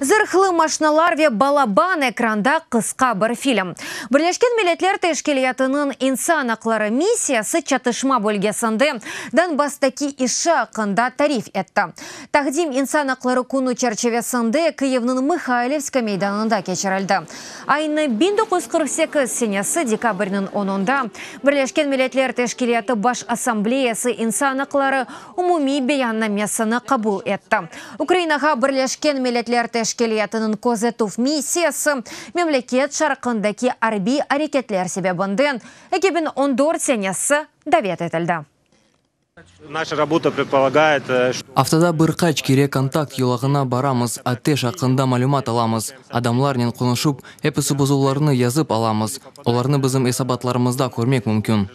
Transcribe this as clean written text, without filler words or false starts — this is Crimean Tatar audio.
Zırhlı maşnalar ve balaban ekranda qısqa bir film. Birleşken Milletler Teşkilâtınıñ insan aqları missiyası çatışma bölgesinde Donbasstaki işi aqqında tarif etti. Taqdim İnsan aqları künü çerçivesinde Kıyivniñ Mıhaylivska meydanında keçirildi. Aynı 1948 senesi dekabrniñ onunda Birleşken Milletler Teşkilâtı Baş Assambleyası İnsan aqları umumiy beyannamesini qabul etti. Ukrainağa Birleşken Milletler Teşkilâtınıñ közetüv missiyası memleket şarqındaki arbiy areketler sebebinden 2014 senesi davet etildi. Naşa rabota predpolagayet, Aftada bir qaç kere kontakt yolağına baramız, ateş aqqında malümat alamız, adamlarnen qonuşıp, episi bozuvlarnı yazıp alamız. Olarnı bizim esabatlarımızda körmek mümkün.